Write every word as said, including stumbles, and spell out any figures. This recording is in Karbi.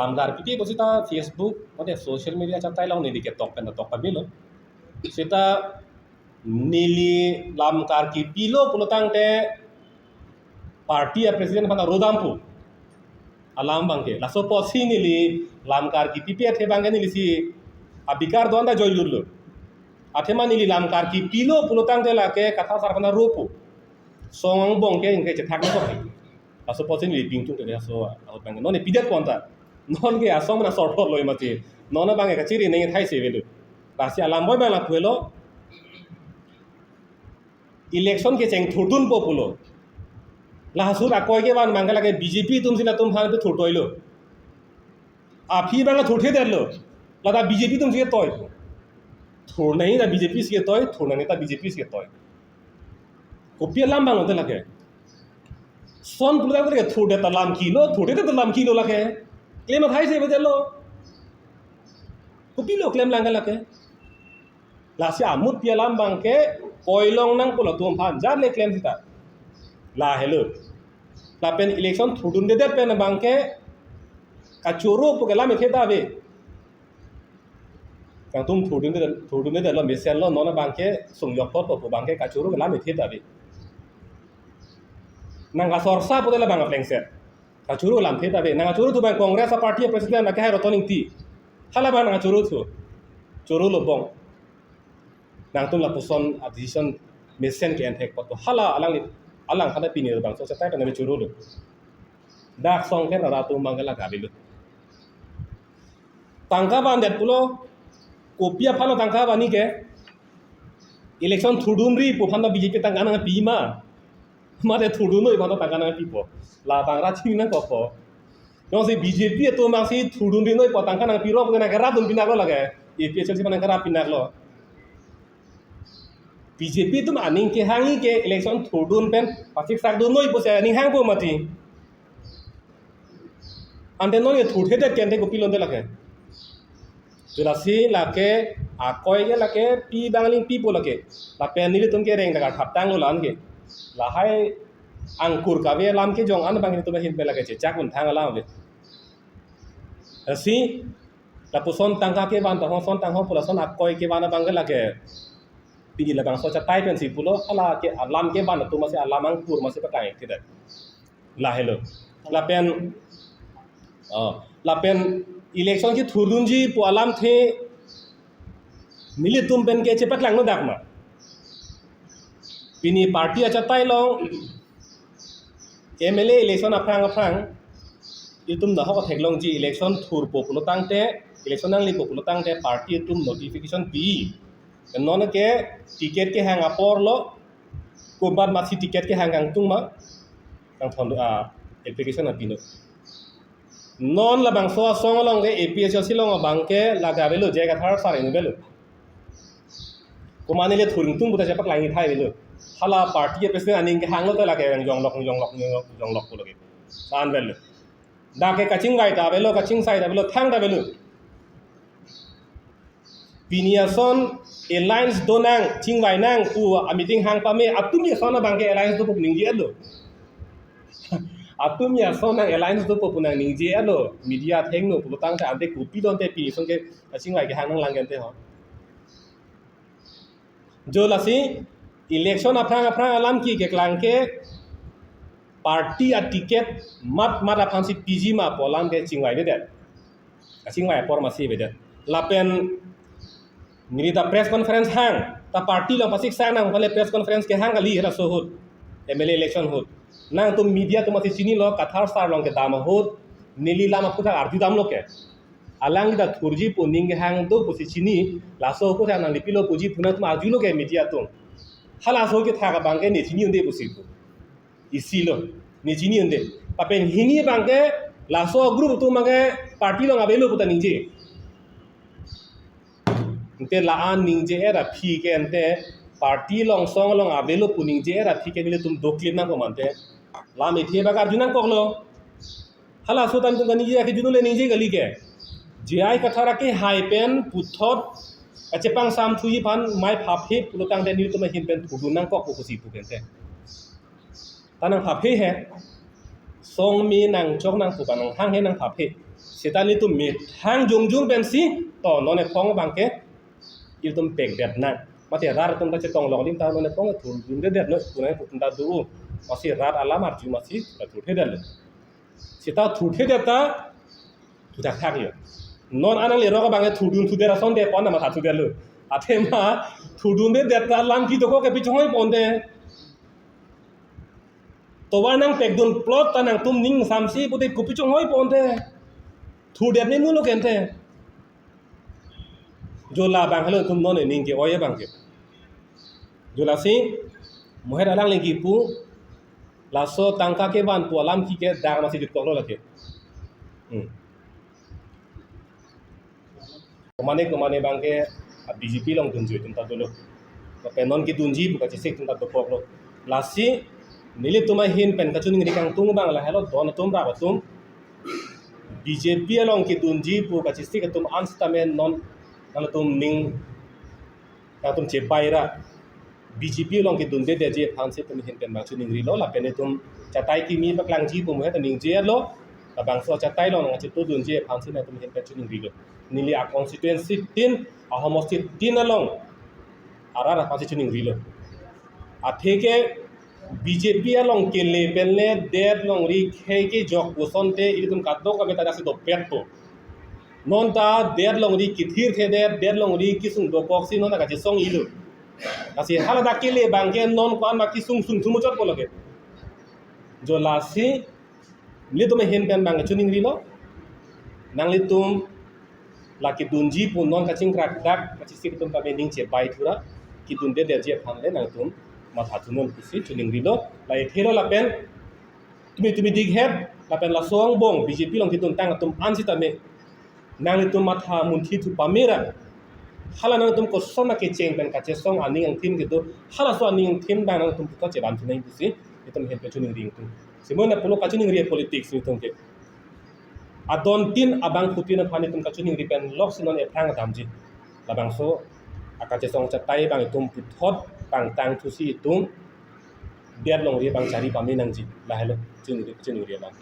Lamkar kipi ko seta Facebook, mate social media chatai along neli ketok pen tok pamelo. Seta neli lamkar kipilo pulo tangte party a president aphan aro dampo. Alam abangke. Laso apotsi neli lamkar kipipe athe abangke neli si abikar do-an ta joilutlo. Athema neli lamkar kipilo pulo tangte lake Kathar sar aphan aropo. Song angbong ke ingke chethak nangkok. Laso apotsi neli pingtung te laso ahut abangke. Non neli pidet pon ta. Non ke asong mena sorpot loi mati. Non abangke kachiri neng thai se avelo. Lasi alam boi abang lapu helo. Election kecheng thurdunpo pulo. Lahasut akoi kevan abangke lake B J P atum si latum aphan pi thurtoilo. Aphi abang thurthedetlo. Lata B J P atum si ketoi. Thur nangji ta B J P si ketoi, thur nangji ta B J P si ketoi. Kopi alam abang lote lake. Son pulo tangte thurdet ta lam kilo, thurdet ta lam kilo lake. Klem athai se bedetlo. Kopilo klem lang ke lake. Lasi amutpi alam abangke koilong nangpo latum aphan, jar le klem seta. Lahelo. Lapen election thurdundedet pen abangke kachoro pu ke lam ethe ta ave. Kangtum thurdunde, thurdundedetlo mesenlo, non abangke sung yok thot pu abangke kachoro ke lam ethe ta ave. Nang kasorsa pu de la abang plengset. Kachoro lamthe ta ave. Nang kachoro thu abang Congress a party a president ake hai Roton Ingti. Hala abang nang kachoro thu. Choro lo bong. Nangtum lapuson a decision mesen ke enthek pot. Hala alangli, alang khana pini bangso chatai pen ave choro lo. Dak song ke nara atum abang ke la gabi lo. Tangka vandet pulo, kopi aphan lo tangka vani ke? Election thurdunri pu aphan lo B J P tangka nangpi ma? Mate thurdun noi aphan lo tangka nangpipo? La abang ra chini nangkokpo. Jongsi B J P atum abangsi thurdunri noi pu tangka nangpirong pu nangkerapdun pinaklo lake. A P H L C aphan nangkerap pinaklo. B J P atum aning kehangji ke election thurdun pen pasiksak dun noi pusi aning hangpo mati. Ante non ke thurthedet ke ante kopilo ante lake. Lasi lake akoi ke lake pi abang aling pipo lake. Lapen nelitum ke reng dagar thaptang lo la-an ke. Lahai angkur kave alam kejong an abang nelitum ahin pen lake chechak un thang alam ave. Lasi lapuson tangka kevan tangho, son tangho pu lason akoi kevan abang ke lake. Pini labangso chatai pensi pulo, hala ke alam kevan atum masi alam angkur masi pakai tidak. Lahelo. Lapen, oh, lapen election kethurdunji pu alamthe nelitum pen ke chepaklang no dak ma? Pini party achatai along M L A election aphrang aphrang itum nahok theklongji election thurpo pulo tangte, election nanglipo pulo tangte party atum notification pi. Non ke ticket kehang apor lo, komat masi ticket kehang kangtung ma, kangthon, ah, application apilo. Non labangso asong along ke A P H L C along abang ke lake avelo, J I Kathar sar eni avelo. Komat neli thur ingtung puta chepaklangji thai avelo. Hala party a president aning kehanglo ta lake jonglok, jonglok, jonglok, jonglok pulo ke. San avelo. Dak ke kachingvai ta avelo, kachingsai ta avelo, thang ta avelo. Pini ason alliance donang, chingvai nang pu a meeting hang pame, atumi ason abang ke alliance dopo pu ningjelo. Atumi ason nang alliance dopo pu nang ningjelo. Media athengno pulo tangte ante kopilo ante pini ason ke kachingvai kehang nanglang ke ante ho. Jo lasi election aphrang aphrang alam ke keklang ke party a ticket mat mat aphansi piji ma pu alam ke chingvaivedet. Kachingvai apor masi avedet. Lapen neli ta press conference hang, ta party along pasiksak nang pu le press conference kehang kali halaso ahut. M L A election ahut. Nangtum media atum masi chinilo, Kathar sar along kedam ahut, neli lam aphuthak arjudamlo ke. Alangli ta thurji pu aning kehang do pusi chini, laso aphuthak nangli pilo puji pu nangtum arjulo ke media atum. Halaso kethak abang ke ne chini un-e pusi pu. Isi lo, ne chini un-e. Lapen hini abang ke laso group atum abang ke party along avelo puta ningje. Ante la-an ningje-et aphi ke ante party along song along avelo pu ningje-et aphi ke nelitum doklim nangpo ma ante. Lam ethe abang arju nangkoklo. Halaso tangtum kaningje ake junu le ningje kali ke. J I Kathar akehai pen puthot kachepangsam thuji aphan mai phaphe pulo tangte nelitum ahin pen thurdun nangkok pu pusi pu ke ante. Ta nangphaphe he. Song me nangchok nangpu ba nanghang he nangphaphe. Seta nelitum methang jongjong pensi, to non ephong abangke ilitum pekdet nang. Mate rat atum ta chetong longlim ta non ephong thurdundedet noi, punai putum ta do. Masi rat alam arju masi ta thurthedetlo. Seta thurthedet ta thu thakthak yo. Non anang lerok abangke thurdun thudet asonte pon na matha thudetlo. Athema thurdundedet ta lam kidoko ke pichonghoi ponte. Tovar nangpekdun plot ta nangtum ning samsi pute kopi chonghoi ponte. Thurdet ni mulo kente. Jo labang helo tum non ning ke-oi abangke. Jo lasi mohet alang lengki pu laso tangka kevan pu alam ki ke dar masi jutkoklo lake. Hmm. Komane komane abangke, ah, B J P along dunji atum ta dolo. Lapen non kedunji pu kachesik atum ta dokoklo. Lasi nelitum ahin pen kachiningri kangtung abang lahelo don atum rap atum. B J P along kedunji pu kachesik atum an sitame non nangtum ning nangtum chebai ra. B J P along kedundedetji aphansi itum ahin pen abang chiningrilo lapen itum chatai kimi paklangji pu mohet ningje lo. Labangso chatai along nangchetudunji aphansi nangtum ahin pen chiningrilo. Neli a constituency tin, ahomosti tin along arat aphansi chiningrilo. Atheke B J P along kele penle det longri khei kejok pu asonte ilitum kadokave ta daksi dopetpo. Non ta det longri kethirthedet, det longri kesung dokoksi non ta kachesong-ilo. Lasi haladak kele abangke non ko-an ma kesung sung thumochot ko lake. Jo lasi nelitum ahin pen abang chiningrilo. Nanglitum la kedunji pu non kachingkrak dak kachesik atum tame ning chebai thura. Kedundedetji aphan le nangtum matha thunon pusi chiningrilo. La ethelo lapen tumi tumi dikhet lapen laso angbong B J P along keduntang atum an sitame nanglitum matha munthi thu pamera. Hala nangtum koson akecheng pen kachesong aning angthim kedo, halaso aning angthim abang nangtum puthot chebam thunang pusi itum ahin pen chiningri ingtung. Simon na pulo kachiningri politics itum ke. Adon tin abangphutin aphan itum kachiningri pen loksi non ephrang damji. Labangso akachesong chatai abang itum puthot pangtang thusi itum det longri abang chari pame nangji. Lahelo chiningri, chiningri abang.